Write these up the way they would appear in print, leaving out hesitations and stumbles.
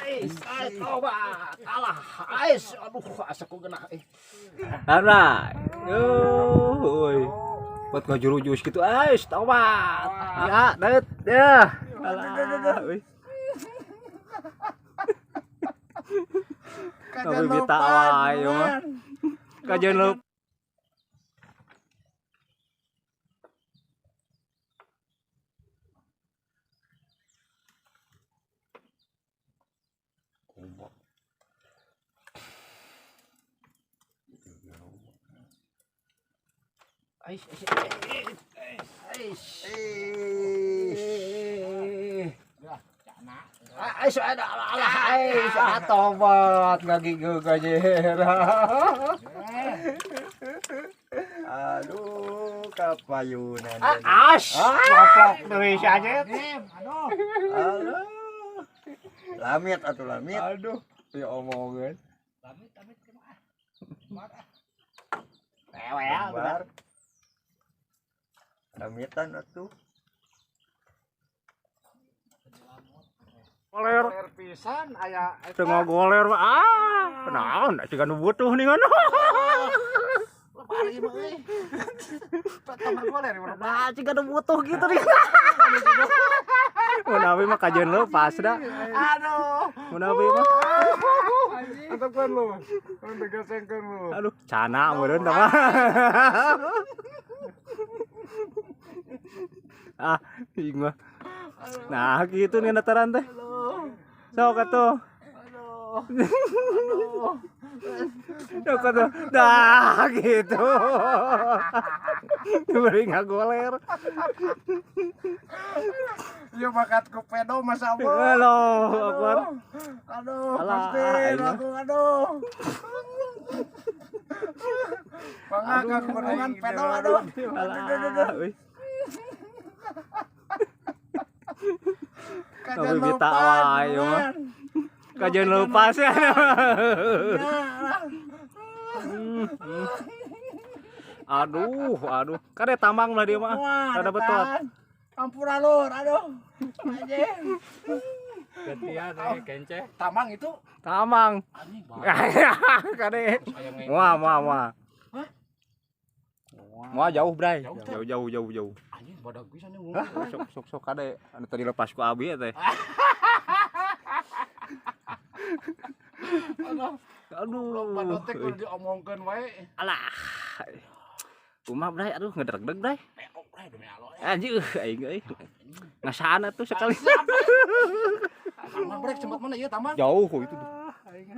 Ais, tobat. Alah, ais, aduh, asa ku genah euy. Alah. Euy. Buat ngajurujus gitu, ais, tobat. Ya, det, ya. Alah, euy. Kajian bita wae mah. Kajian lupa. Ais, ais, ais. Ais, ada alah, ais, tobat ngagigeu gajer. Aduh, kapayunan. As, loplok deui si Ajet. Aduh. Aduh. Lamit atuh lamit. Aduh, ya omongan. Lamit, lamit kumaha? Mewel, benar. Lamitan atuh. Goler pisan aya teu goler mah ah naon siga nu butuh nih ngono. Lari mah euy. Pertama goler nah siga nu butuh gitu nih. Mun abi mah kajian lepas da. Aduh. Mun abi mah antepkeun lu. Mun tegasengkeun lu. Aduh, cana meureun tah mah. Ah, ing mah. Nah, gitu nih dataran teh. Sok atuh. Aduh. Aduh. Sok atuh. Dah gitu. Beri ngagoler. Ieu bakat ku pedo Mas Abo. Halo, Akbar. Aduh, pasti aku aduh. Mangga ka gunungan pedo aduh. Alah, euy. Kajian bita wae mah. Kajian lepas ya. Aduh, aduh. Kade tambang lah dia mah. Kada betot. Ampura lur, aduh. Anjing. Gantian eh kenceh. Tamang itu? Tamang. Anjing. Kade. Wah, wah, wah. Hah? Wah, jauh, Bray. Jauh, jauh, jauh, jauh. Anjing badag pisan nih. Sok sok sok kade anu tadi lepas ku abi teh. Aduh. Aduh. Badag teh kudu diomongkeun wae. Alah. Kumaha Bray, aduh ngedreg-deg Bray. Peok Bray demi Allah. Anjing aing euy. Ngasaan atuh sekali. Tamang Bray cemot mana ieu tamang? Jauh kok itu tuh. Aing.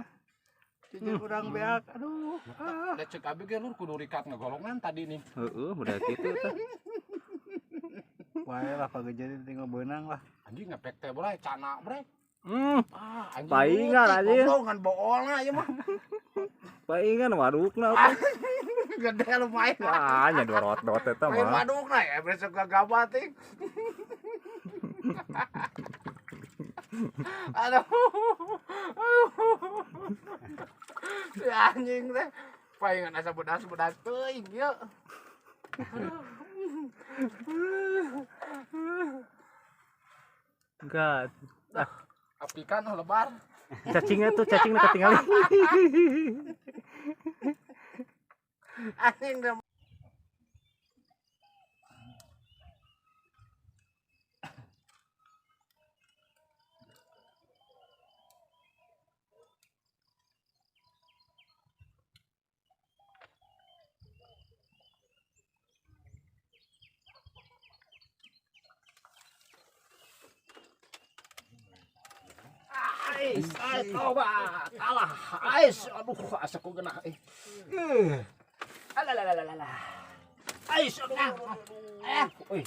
Cici urang beak. Aduh. Da ceuk abi ge lur kudu rikat ngagolongan tadi nih. Heeh, udah kitu teh. Wae lah pagejeun tinggal beunang lah. Anjing ngepek teh Bray, cana Bray. Ah, anjing. Paingan anjing. Goblok ngan boolna ieu mah. Paingan wadukna teh. Gede lumayan. Ah, nya dorot-dot eta mah. Pain wadukna ya besok gagabah ting. Aduh. Si anjing teh paingan asa bodas-bodas teuing ieu. Enggak. Ah, apikan lebar. Cacingnya tuh, cacingnya ketinggalan. Anjing deh. Ais, tobat. Alah, ais, aduh, asa ku genah euy. Alah, alah, alah, alah. Ais, aduh. Euy.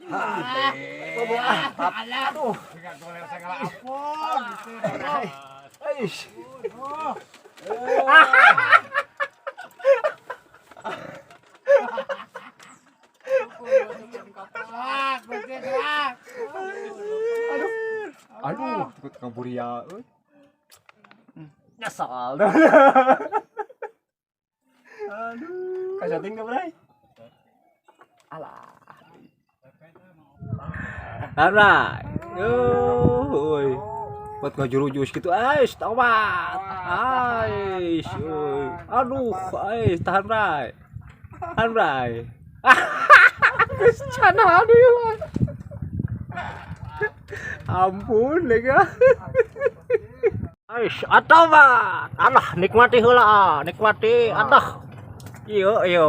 Aduh. Goler segala apon. Ais. Aduh. Aduh, ikut ngaburia euy. Nyesal. Aduh. Kasating teu, Bray? Alah. Alah. Euy. Buat ngajurujus gitu. Ais, tobat. Ais. Euy. Aduh, ais, tahan bray. Tahan bray. Geus cana aduh ieu mah. Ampun lega. Ais, atobat. Alah, nikmati heula, nikmati. Aduh. Iyo, iyo.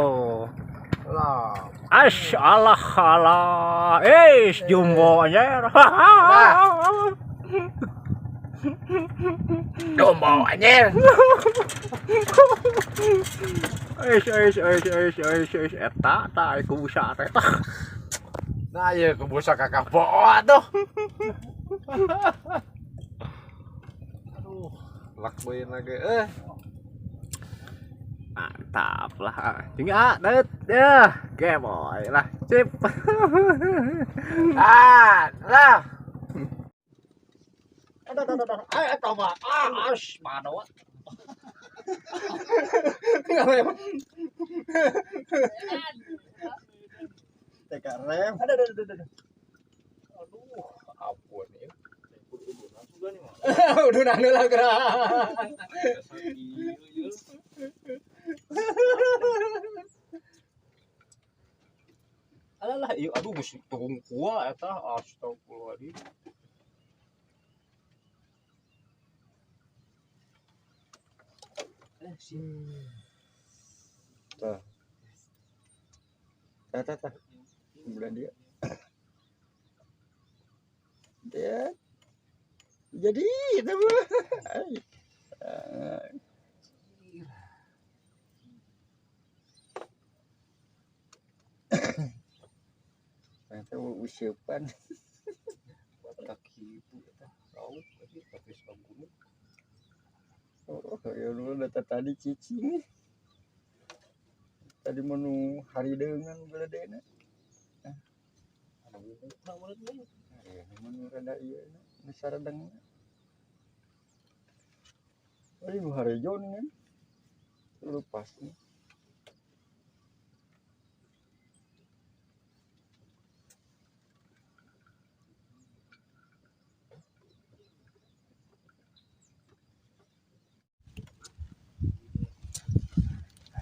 Lah. Ais, alah, alah. Eh, jumbo anjir. Jumbo anjir. Ais, ais, ais, ais, ais, ais. Eta, ta, ku busa teh. Tah. Nah, ieu ku busa kakak po'o atuh. Aduh, lak beun lagi eh. Mantap lah. Tinggal, det, ya, gemoy lah, sip. Ah, lah. Aduh, aduh, aduh, aduh, tobat. Ah, as, mano. Teka rem. Aduh, aduh, aduh, aduh. Aduh, ampun ya. Udah nanu lah gerak. Alah lah, iya, aduh, geus turun kuah eta, astagfirullahaladzim. Tah. Tah tah tah. Bulan dia. Dia. Jadi itu mah. Ternyata usipan. Batak kitu eta. Raup aja tapi gunung. Oh, ya lu data tadi cicing. Tadi menu hari dengan beledena. Ada bubukna meureun deui. Ya, menu rada ieu nu saredeng. Ini nu harejo nih kan. Lepas nih.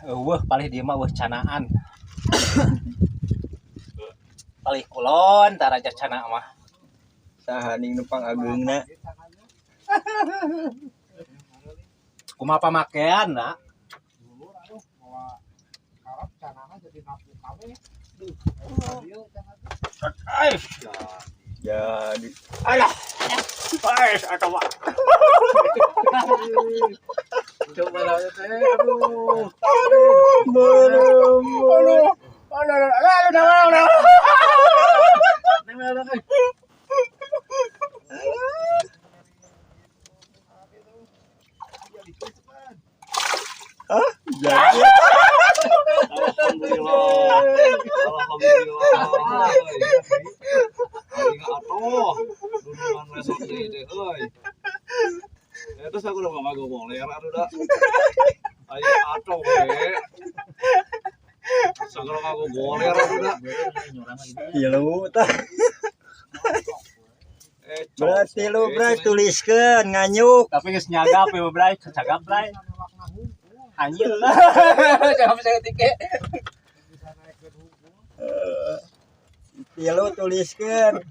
Eueuh palih dieu mah eueuh canaan. Palih kulon taraja cana mah. Saha ning nu pangageungna. Kumaha pamakean na? Dulur aduh bawa karep canana jadi napu kabeh. Duh, dieu canana. Ais. Jadi Alah. Ais atawa. Coba lah teh aduh. aduh, aduh, Aduh. Aduh, aduh, aduh, aduh, aduh. Jadi Alhamdulillah. Alhamdulillah. Aing atuh. Dudulan resort deui teh euy. Terus aku udah mau goler atuh da. Aing atuh we. Segala ngago goler atuh da. tilu tah. Berarti Berarti lu bray tuliskeun nganyuk. Tapi geus nyagap ya bray, cagap bray. Anjir lah. Jangan bisa ngetik. Tilu tuliskeun.